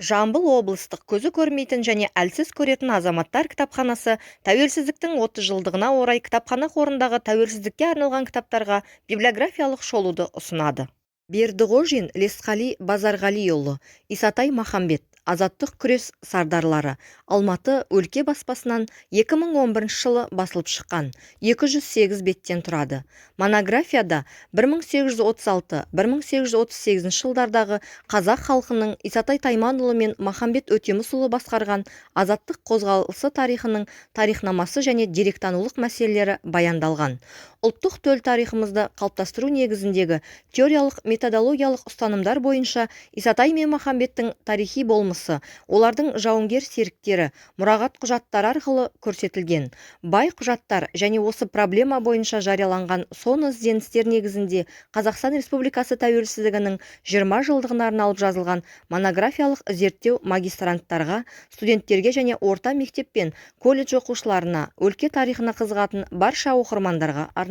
Жамбыл облыстық көзі көрмейтін және әлсіз көретін азаматтар кітапханасы тәуелсіздіктің 30 жылдығына орай кітапхана қорындағы тәуелсіздікке арналған кітаптарға библиографиялық шолуды ұсынады. Бердіғожин Лесқали Базарғалиұлы, Исатай Махамбет. Азаттық күрес сардарлары. Алматы, Өлке баспасынан 2011 жылы басылып шыққан. 208 беттен тұрады. Монографияда 1836-1838 жылдардағы қазақ халқының Исатай Тайманұлы мен Махамбет Өтемісұлы басқарған азаттық қозғалысы тарихының тарихнамасы және деректанулық мәселелері баяндалған. Ұлттық төл тарихымызды қалыптастыру негізіндегі теориялық методологиялық ұстанымдар бойынша Исатай мен Махамбеттің тарихи болмысы олардың жауынгер серіктері, мұрағат құжаттары арқылы көрсетілген. Бай құжаттар және осы проблема бойынша жарияланған соны ізденістер негізінде Қазақстан Республикасы тәуелсіздігінің 20 жылдығына арналып жазылған монографиялық зерттеу магистранттарға, студенттерге және орта мектеп пен колледж оқушыларына, өлке тарихына қызығатын барша оқырмандарға арналған.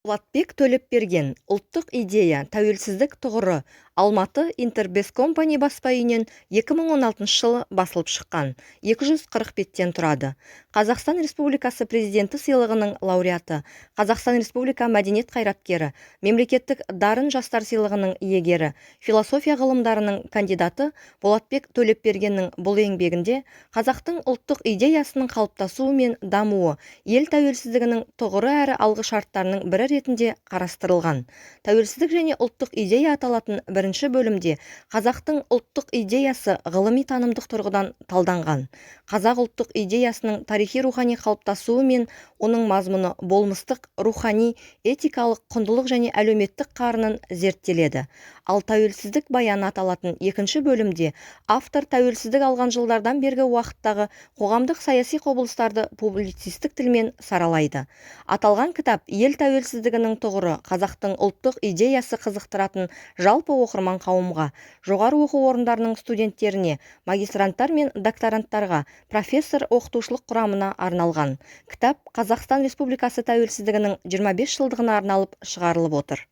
Болатбек Төлепберген. «Ұлттық идея. Тәуелсіздік тұғыры». Алматы, Интербест Компани баспа үйінен 2016 жылы басылып шыққан. 240 беттен тұрады. Қазақстан Республикасы Президенті сыйлығының лауреаты, Қазақстан Республика мәдениет қайраткері, мемлекеттік Дарын жастар сыйлығының иегері, философия ғылымдарының кандидаты Болатбек Төлепбергеннің бұл еңбегінде қазақтың ұлттық идеясының қалыптасуы мен дамуы ел тәуелсіздігінің тұғыры әрі алғышарттарының бірі ретінде қарастырылған. «Тәуелсіздік және ұлттық идея» аталатын бірінші бөлімде қазақтың ұлттық идеясы ғылыми танымдық тұрғыдан талданған. Қазақ ұлттық идеясының тарихи рухани қалыптасуы мен оның мазмұны, болмыстық, рухани, этикалық, құндылық және әлеуметтік қарынын зерттеледі. Ал «Тәуелсіздік баяны» аталатын екінші бөлімде автор тәуелсіздік алған жылдардан бергі уақыттағы қоғамдық-саяси құбылыстарды публицистік тілмен саралайды. Аталған кітап ел тәуелсіздігінің тұғыры, қазақтың ұлттық идеясы қызықтыратын жалпы оқырман қауымға, жоғары оқу орындарының студенттеріне, магистранттар мен докторанттарға, профессор оқытушылық құрамына арналған. Кітап Қазақстан Республикасы тәуелсіздігінің 25 жылдығына арналып шығарылып отыр.